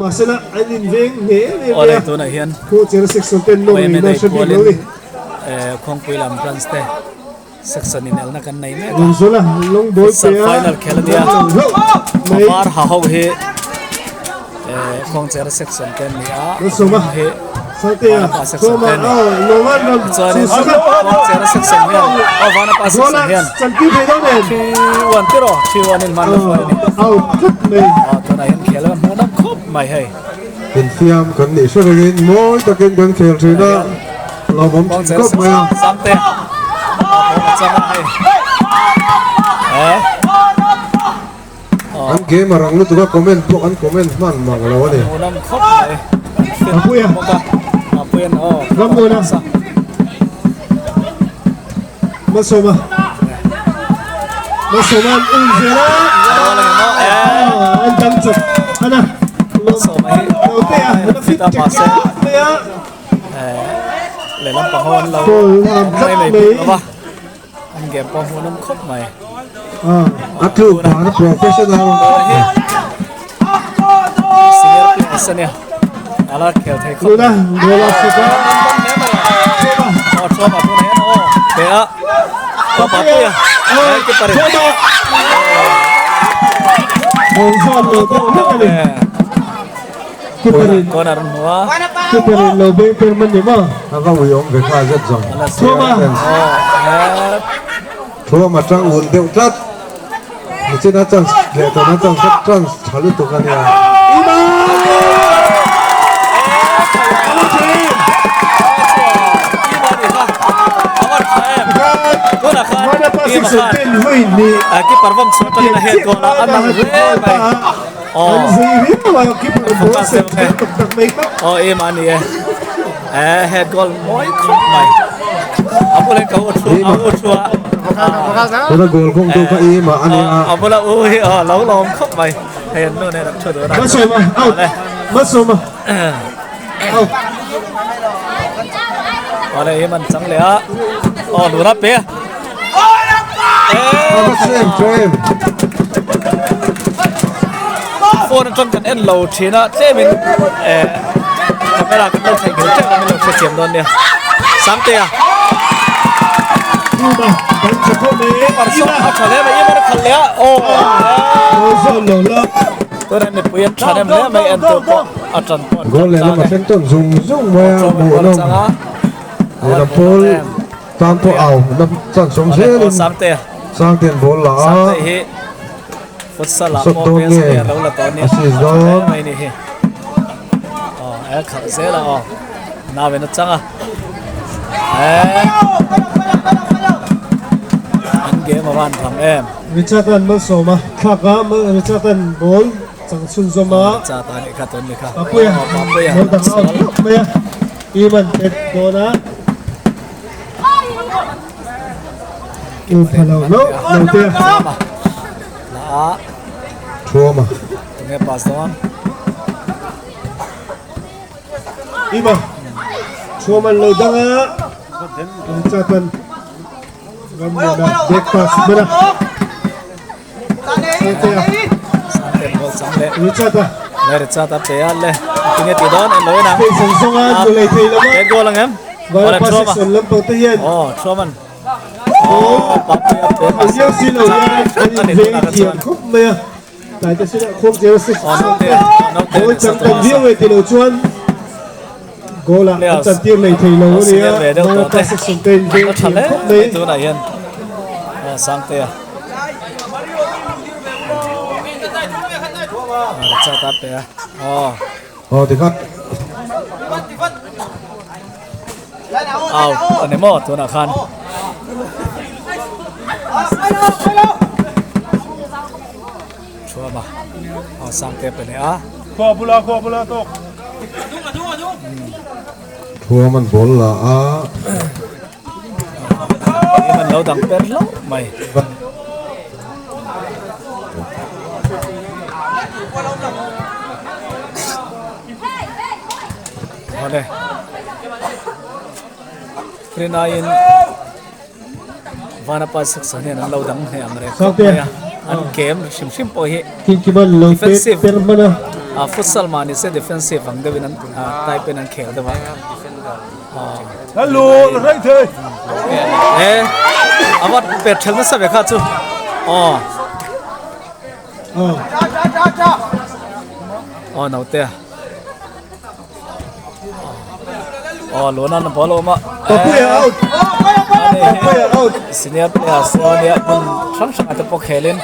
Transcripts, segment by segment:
Mahsela an inveng hle em em mai a, tunah hian Khuangchera section ten nawm YMA ngei na Day hre bik lo pualin ni. Khuangpui lam branch te section inelna kan nei mek a. Lawmzuala lawngbawl Futsal pe a, final khel a nia. an lo hlauh mai. A var ha ho hi Khuangchera section te an ni a, a Lawmsawma dum hi Sangtea Vanapa section Sawma te a ni. aw Lawman ram Chuanin chu saka Khuangchera section hian aw Vanapa section Goal a hian chantir thei dawn em? 3-1 tiraw 3-1 in hman la hruai a ni. Out tlat mai. Aw tunah hian khel a hmuh nawm khawp mai hei. Infiam kan nih hre rengin mawi takin kan khel thin a, lawmawm thin khawp mai a. Sangte a bawm a chang a hei. An game a rang lutuk a, comment pawh an comment hman mang lo a ni. Hmuhnawm khawp mai. Apuia. Apuian aw. Rammuana. Malsawma. Malsawma an um zel a. An dang chawp. Ana. Malsawma hi. Lo te a. Ana fit ta check se. Mai a. Lehlam pang ho an lo. Goal am tlat Mai mai. mai. An game pawh hmuhnawm khawp mai. A tluk dan a professional. Senior players ania. Ala khel thei khawp. Luna goal a sut a. Aw Thoma tuna hian aw pe a. Aw Papuia. Keeper. Thoma. Goal zawn lo deuh hlek a ni. Keeper in Corner an hmu a. Keeper in lo beng per man ni maw? A va ui awm ve kha zet zawng. Thoma. Thoma tang un deuh tlat. Nichina chance leh tawna chance kha chance tha lutuk a nia. Ima! Vanapa section ten vawi hnih Keeper vawm chhuah tangin a head goal a a nang hle mai. An zui viau a, keeper ball set tak tak tak mai kha. Aw em a ni e. Eh head goal mawi khawp mai. A bula ka u thu a u thu a. Tuna goal kawng tu kha em a ania. A bula u hi aw lo lawm khawp mai. Hei an nu nen an thu dun a. Malsawma out. Malsawma out. Awle em an chang leh a. Aw lura pe. Phone atang kan en lo thin a tlemin eh camera kan lo theih nghilh teuh a min lo hrethiam dawn nia Sangtea a tha hle mai Iman a khalh leh a aw tunah mipui an tha nem hle mai en tur pawh a tan pawh an Goal lehlam a thleng tawn zung zung mai a hmuhnawm lehlam pawl Tan pawh au na chan sawm zelin Sangte'n ball la a, sawt dawn nge assist dawn. Richard-a'n malsawm a thlak a, Richard-a'n ball chang chhunzawm a, Papuia ball dang a out hlauh mai a, Iman pet dawn a. U pha lo hlauh lo te a. Thuama. Tunge pass dawn. Ima. Thuama lo dang a. Chatan. Rammuana back pass mana. Sangtea. Sangtea ball chang leh. Richard a. Le Richard a pe a le. Tinge ti dawn en lo en ang. Space an zawng a an lei thei lo a. Get goal ang em. Vaipa section lampang te hian. Oh, Thuaman. Oh, Papuia pe. An liau si lo hian an inveng thiam khawp mai a. Tlai te sinah khawm zero six ball chang tam viau e ti lo chuan goal ah an chantir lei thei lo a nia. Vaipa section te inveng thiam khawp mai. Tunah hian Sangtea. Richard a pe a. Oh. Oh, tikhat. Out ani maw tunah khan. Thuama aw Sangte pe leh a. Khua bula khua bula tawk. Thuaman ball la a. Iman lo dang per hlauh mai. Awle. Rinaiin Vanapa section hian an lo dang hneh ang reng khawp mai a. An game hrim hrim pawh hi Kinkiman lo defensive per hman a. A futsal mah ni se defensive ang deuhin an type in an khel deuh a. Hello, right thei. E a va pet ṭhel nasa ve kha chu. Aw. Aw naute. Aw luna na ball awm a. Papuia out. Papuia out. Senior player Sonia hmun hrang hrang ate pawh khelin.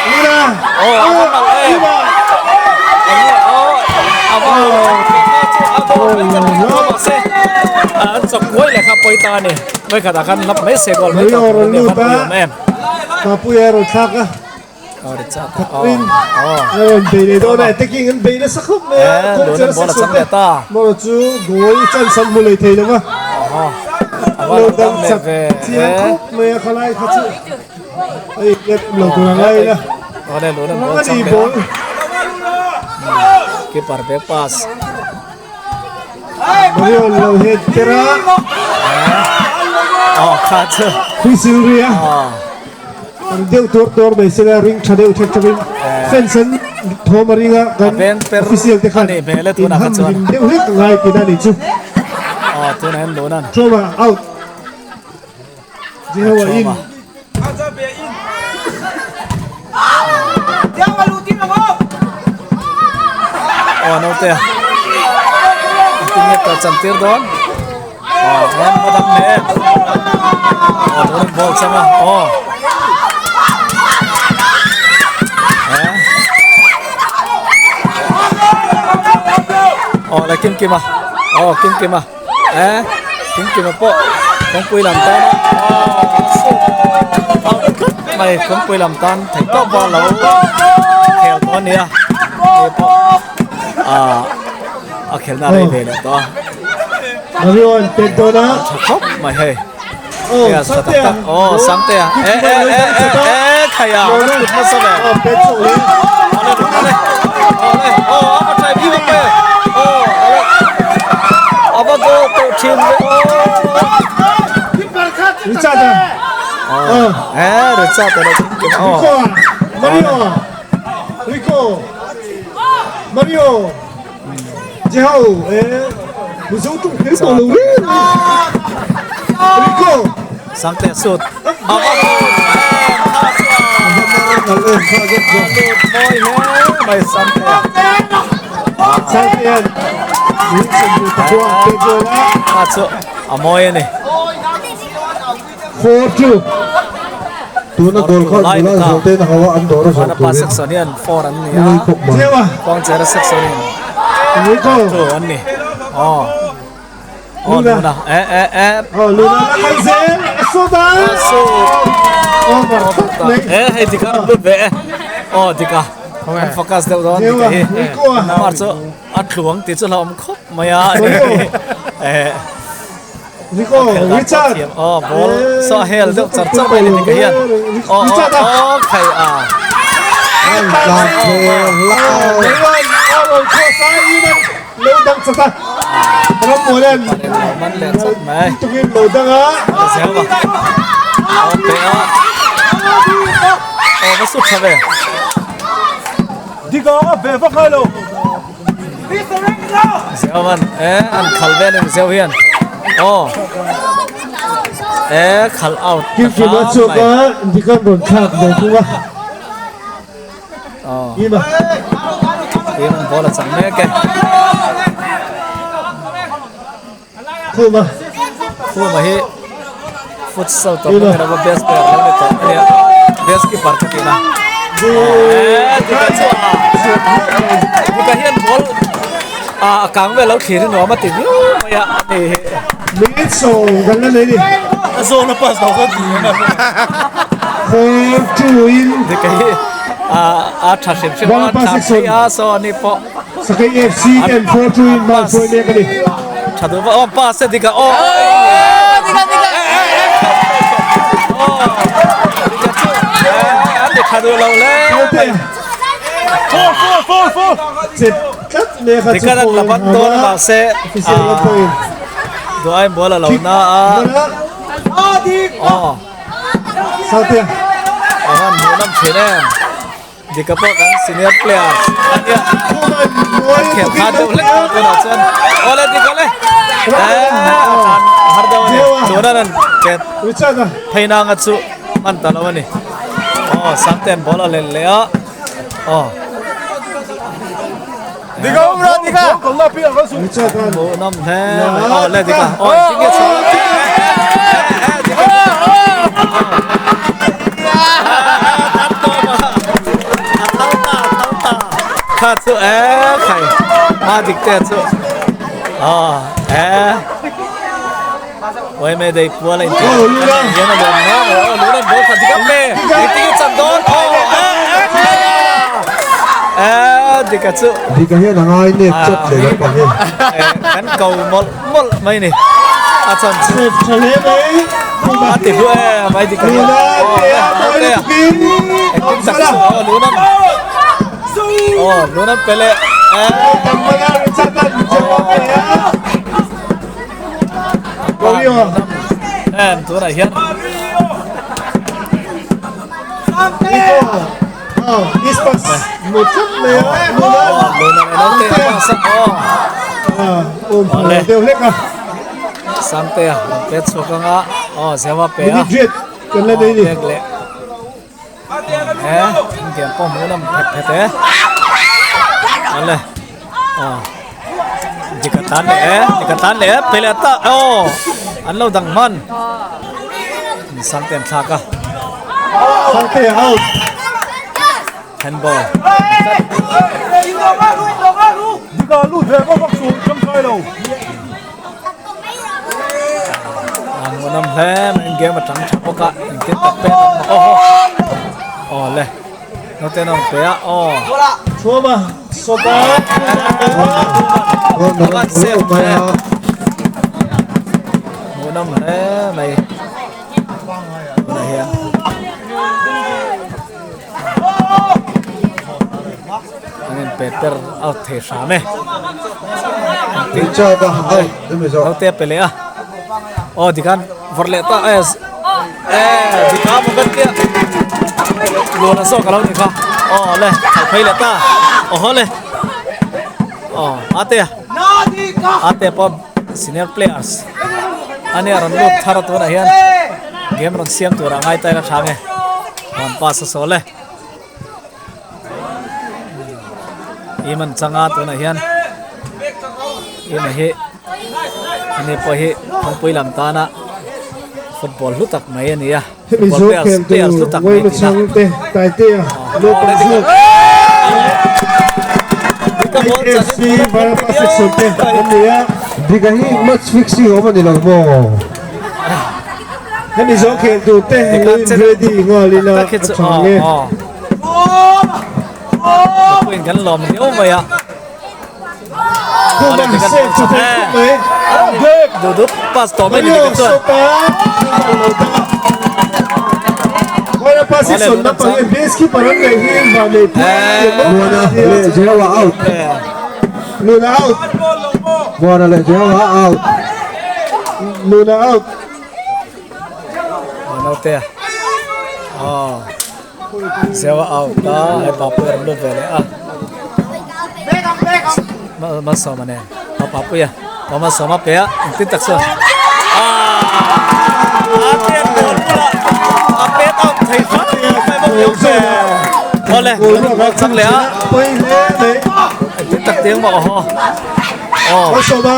Luna. Aw a va nalh em. Aw a va mahse an chawk kuai leh kha pawi ta a ni. Vawikhatah khan hlap mai se goal mai ta tur a ni a van pui awm em. Papuia rawn thlak a. Thakrin a rawn bei leh dawn a, attacking an bei nasa khawp mai a, kawng cher a sek sawk te, marawh chu goal chance an hmu leh thei lo va, lo dang chak chiang khawp mai a khalai kha chu a inlet lo tur a ngai ila, a ni ball. Keeper back pass. Mario lo head ker a. Oh kha chu. Whistle ri a. An deuh tuar tuar mai sela ring tha deuh thek thek in fans an thawm a ring a kan official te khan in ham ring deuh hlek a ngai tihna a nih chu. Aw tunah hian Lunan. Trauma out. Jehovah in. Aw naute tinge ka chantir dawn aw chuan va dam leh em aw tunin ball chang a aw aw la kim kim a aw kim kim a Eh, Kimkima pawh kawngpui lam tan a mai kawngpui lam tan theih tawp a lo khel tawh a nia hei pawh ah a khelna a rei ve leh tawh a Mario an pet dawn a tha khawp mai hei Oh, Yes, tha tak tak oh Sangtea eh eh eh eh eh khaia a kut hmasa ve Oh, pet chauh le Awle awle awle oh a va try bik ang e oh awle a va goal tawh thin ve aw Richard a oh eh Richard a lo kim kim oh Rico a Mario Rico Mario Jeho eh Mizo tung tel tawh lo reng Rico Sangte sut a va goal lut mawi hle mai Sangte Sangte hian a chu a mawi a ni 4-2 Tuna goal kha nula zawh te na ho a an dawr a zawh turin section hian 4 an ni a Kawngchera section in 2 an ni aw aw Luna eh eh eh aw Luna la kal zel a sawt a over eh hei dika lut ve e aw dika an focus deuh dawn dika hi mar chu a tluang tih chu hlauhawm khawp mai a eh Rico Richard aw ball saw a hel deuh char char mai ni dika hian aw aw khai a Lo dang chak a, ram mualan man leh chak mai. Tukin lo dang a. Zel ba. Aw pe a. Aw va su tha ve. Dika a ve vak ngai lo. Zel man e an khal vel in zel hian. Aw. E khal out. Kim kim a chhuak a, Dikan rawn thlak ve thung a. Ima. Ima ball a chang mek e. Khuma. Khuma hi futsal tawp na mera best player lo ni tawh ania. Best keeper ka tih na. Eh, tika chu a. Tika hian ball a a kang vel lo thlir hi nuam a ti viau mai a ani hi. Minute sawm kan la nei ni. A zawn a pass lo kha ti ang a. 4-2 in. Tika hi a a tha hrim hrim a tha phei a saw ani pawh. Sakei FC ten 4-2 in mal phuai mek a ni. Tha duh va aw pass e tika aw. Tika tika. Aw tika chu an ti tha duh lo le. Four four four four. Chet tlat mek a chu Tika an la ban dawn a mahse Official lam pawhin. Duh aiin ball a lo na a. Aw. Sautia. A van hmuh nawm thin em. Dika pawh kan senior players a nia. An khel kha deuh hlek tawh tunah chuan awle Dika le eh har deuh a ni tuna nan ket pheina anga chu hman ta lo a ni aw Sangtea'n ball a let leh a aw Dika um ra Dika hmuh nawm hle mai aw le Dika aw engtin nge chhuah Kha chu e khai ma dik te chu a e oi me dei puala in ti hian a lian nga o luna ball kha dik pe engtin nge chan dawn o e e dika chu dika hian a ngai nep chawp leh lo pang hi kan ko mawlh mawlh mai ni a chan chu tha hle mai a ti hlu em mai dika hian engtin tak chu o luna o luna pele e em tunah hian Sangtea pet chhuak anga aw Zewa pe a pek leh he game pawh hmuh nawm phet phet e awle aw dika tan leh e dika tan leh e pe leh ta aw an lo dang hman Sangte an thlak a Sangte out handball Dika lut ve vak vak chu tangkai lo. A hmuhnawm hle mai in game a tang tha bawk a engtin tak pek ang maw aw aw le naute an awm pe a aw Thuama Sopa Avan save hle hmuhnawm hle mai tunah hian an in pe per out thei hram e Richard a out emi zawh naute a pe leh a aw tikhan vawrh leh ta e e dika maw kan tia luan a zawk a lo ni kha aw le khalh phei leh ta aw haw le aw ate ate pawh senior players ania rawn lut thar a tunah hian game rawn siam tur a ngai ta ila tha nge rawn pass a sawl e im an chang a tunah hian im hi ani pawh hi thawngpui lam tana football hlu tak mai a ni a Hemi football zawk players khel players hlu tur tak mai Wayne a ni a Changte Taitea naupang zawk AFC Varapa section te an ni a. Dika hi match fixing awm a ni lo maw? Hemi zawk khel tur te lo in ready nghal ila a tha nge. Puin kan lawm riau mai a. Khuma save chu thei khawp mai. Dudu pass tawh mai ni dik chuan. Varapa section lampang hian base keeper an nei hi vannei pui Muana leh Jewa out. Luna out. Muana leh Jewa out. Luna out. Naute aw Zewa out a hei Papuia rawn lut ve leh a Malsawma nen aw Papuia aw Malsawma pe a engtin tak chuan aaa a pet ball bulah a pet out thei hram mai bawk ni awm se awle ball chang leh a engtin tak tiang maw aw aw Malsawma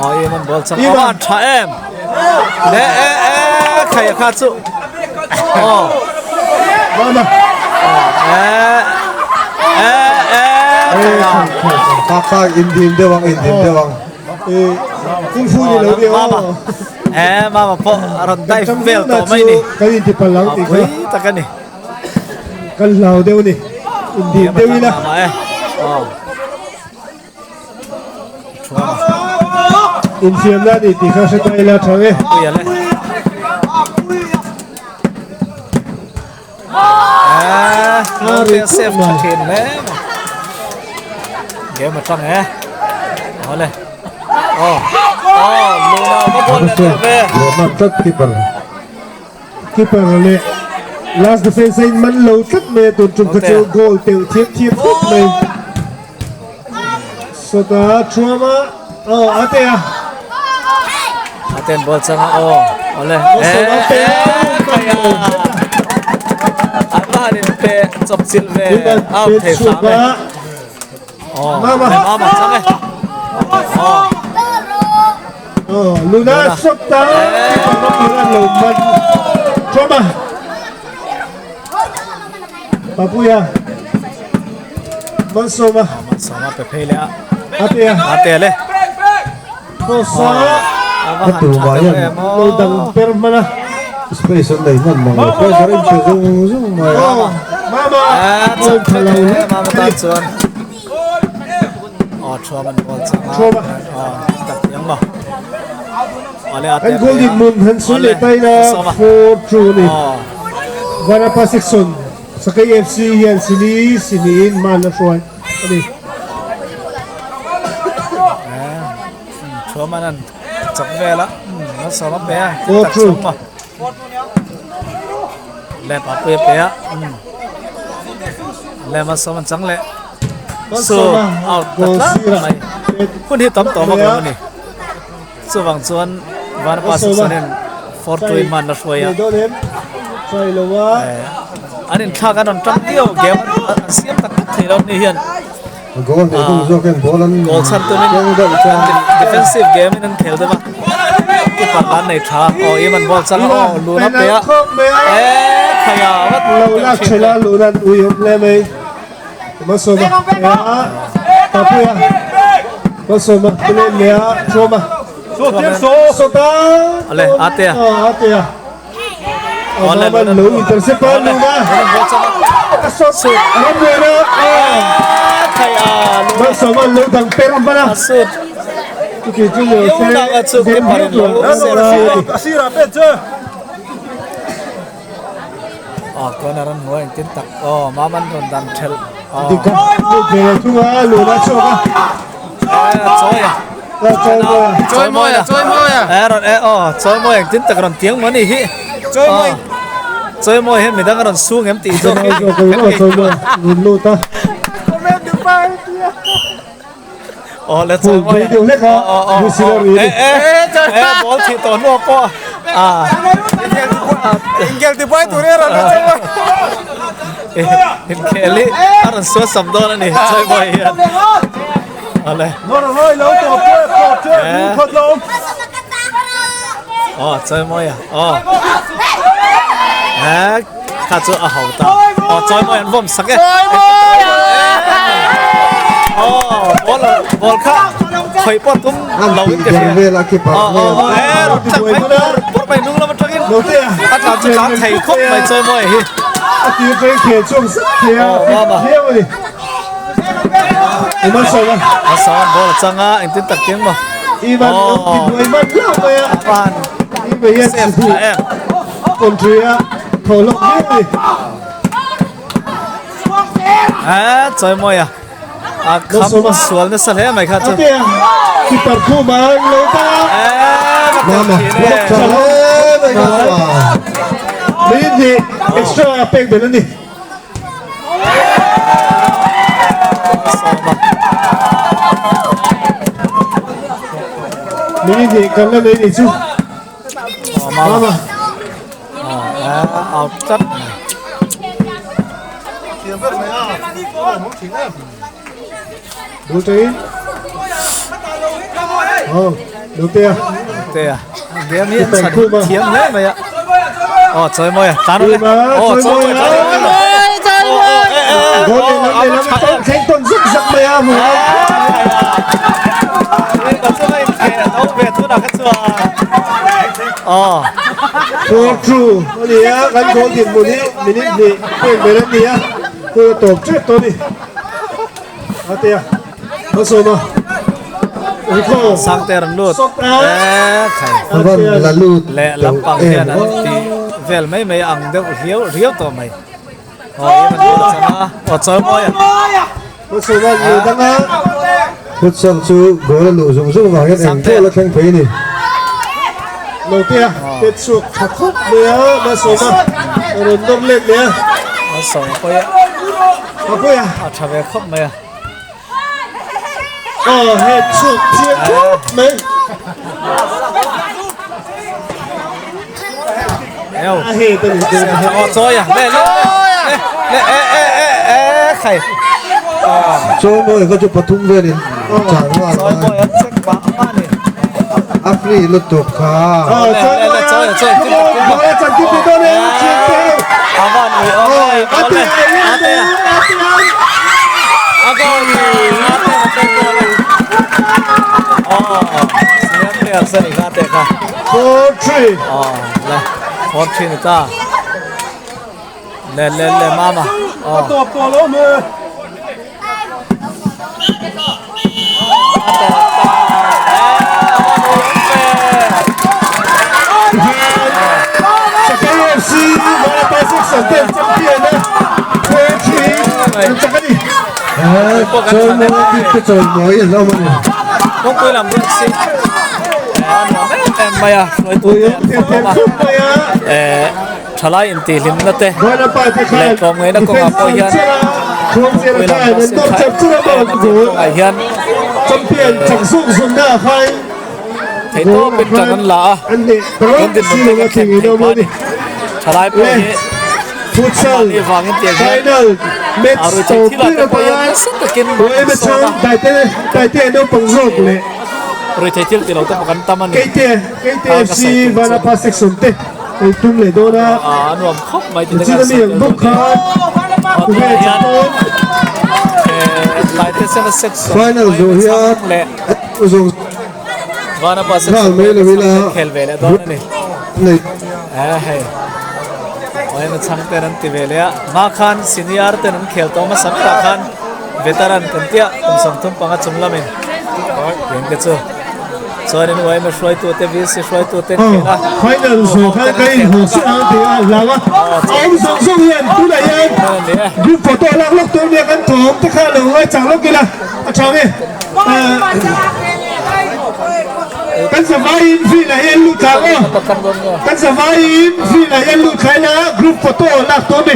aw i man ball chang aw an tha em le e e khai kha chu aw Mama e e e Kha kha indim deuh ang indim deuh ang. Kung fu ni lo ni Mama e mama pawh a rawn dive vel tawh mai ni Kan inti palh ang tih kha pui tak a ni kan hlau deuh ni indim deuh ila. Mama e aw Infiamna a ni tih kha hre ta ila tha nge. Game atang e. Ole. Oh. Oh, Luna va ball le ve. Luna tlat keeper. Keeper le. Last defense a in man lo tlat mai a tun tum kha chu goal telh thiam thiam khawp mai. Sawta Thuama aw a te a. A ten ball changa aw awle. An va han in pe chawp chilh ve out thei hram e. Aw mama mama chang e. Aw. Aw Luna sawta lo man Thuama. Papuia Malsawma Malsawma pe phei leh a Atea Atea le Kosa Ava han tha deuh em aw Lo dang per hman a Space an nei hman mang lo pressure in che zung zung mai a Mama Chak tha deuh e Mama tan chuan Aw Thuam an ball chang a Thuama Tak thiang maw An goal dinhmun han sawi leh ta ila 4-2 a ni. Vanapa section Sakei FC hian sini siniin hman a hruai a ni. 4-2. Goal sirah Chuvang chuan Vanapa Susanin Fortuin hman la hruai a. An inthlak an rawn tang viau game an siam tak tak thei lo ni hian. Goal nei tum zawk hian ball an goal chhan tumin defensive game in an khel deuh a. Keeper lan nei tha aw im an ball chang a aw lun a pe a. E khaia vat lo lak thela lun an ui awm hle mai. Malsawma Papuia Malsawma Pule leh a Chawma Sawta Ale Atea Atea Mama lo intercept a Luna a shot Rammuana Malsawma lo dang per a hman a Chuti chu lo se den viau tur a Asira pet che Aw corner an hmuh a engtin tak aw mam an rawn dan thelh aw. Dik a lut ve lo thung a lun a chhuak a. A chawi a. Chawi mawi a. Chawi mawi a. Chawi mawi a. E rawn e aw chawi mawi engtin tak rawn tiang maw ni hi. Chawi mawi. Chawi mawi hian midang a rawn sung em tih zawk hi. Chawi mawi chawi mawi rawn lut a. Aw le chawi mawi. Deuh hlek a whistle a ri a ni. E e ball thih tawh hnuah pawh a. Inkhel tibuai tur hi a rawn lut chawi mawi. Inkhel hi a rawn sual sam dawn a ni chawi mawi hian. Awle. Aw chawi mawi a aw. Kha chu a ho ta. Aw chawi mawi an vawm sak e. Aw ball ball kha khawih pawh tum lo in ka hria. Aw aw aw e rawn tlang mai pur pur mai hnung lam atangin a tlan chu tlan thei khawp mai chawi mawi hi. A tir teng khel chuang zet thei a hiau a ni. Iman sawm a. A sawm ball a chang a engtin tak tiang maw. Iman lo ti buai man hlauh mai a. Iman hian si hmuh. Country a thaw lawk hle a ni. A chawi mawi a a kham sual nasa hle mai kha chu. Atea keeper khum a lo ta. Mama tha hle mai kha chu a. Minute hnih extra a pek belh a ni. Minute hnih kan la nei ni chu. Mama. Out tlat. Bul tain. Oh, Lutea. Lutea. Game hi an chhan thiam hle mai a. Oh, chawi mawi a. Tlan le. Oh, chawi mawi. Chawi mawi. Goal leh lam leh lam tawng thleng tawn zuk zak mai a hmu a. 4-2 a ni a, kan goal dinhmun hi minute hnih pek ber an ni a, hun a tawp tep tawh a ni. A ti a, Malsawma Rico Sangte rawn lut. Sawt a. A van la lut Leh lampang hian an ti vel mai mai ang deuh riau riau tawh mai. Aw i man lut chang a, aw chawi mawi a. Malsawma lu dang a. Futsal chu goal a luh zung zung vang hian eng pawh la thleng thei a ni. Lo te a, pet chhuak tha khawp mai a, Malsawma. Rawn nawr let leh a. Malsawmpuia. Papuia. A tha ve khawp mai a. Aw he chhuak chiang khawp mai. A he ta ni te. Aw chawi a. Le le le le e e e e khai. Chawimawi kha chu pathum velin chang nghal. Chawimawi an check pah a ni. A free lutuk kha. Aw chawimawi a. Come on, ball a chan kim ti dawn e chiang te. A van ui awm e. A ti a a ti a ti a. A goal a te a te goal e. Aw senior players a ni kha te kha. 4-3. Aw le 4-3 ni ta. Le le le mama. A tawp tawh lo me. A tawp ta. A van ui awm ve. Sakei FC Vanapa Section ten champion a 4-3 an chak a ni. Chawimawi bik te chawimawi an awm a ni. Kawngpui lam run si a nuam em em mai a hruaitu te an fak awm a thalai intihhlimna te leh tlawmngaihna kawngah pawh hian kawngpui lam run si tha em em a tih kawngah hian theihtawpin tan an la a tun dinhmun te kan thlen theih hma a ni thalai pawh hi anmahni vangin tiang hian a rui theih thil ah te pawh hian nasa takin an sawn a rui theih thil tilo te pawh kan tam a ni a ka sawi tum chu a nuam khawp mai tih te kan sawi tel dawn nia aw tunah hian Taitesena section Final zawh hian leh zawng Vanapa nghal section mai lo ila khel ve leh dawn a ni nei eh hei Oema chhang ten an ti ve leh a hma khan senior ten an khel tawh hmasa berah khan veteran kan tia kum 35 chung lamin eng te chu chuanin Oema hruaitu te VC hruaitu te an khel a Final zawh khan ka inhawh suh ang tih a hlau a, a awm zawng zawng hian tunah hian group photo lak lawk tur nia kan thawm te kha lo ngaichang lawk ila a tha nge. Kan zavaiin field ah hian lut thla ang aw. Kan zavaiin field ah hian lut thla ila group photo lak tur a ni.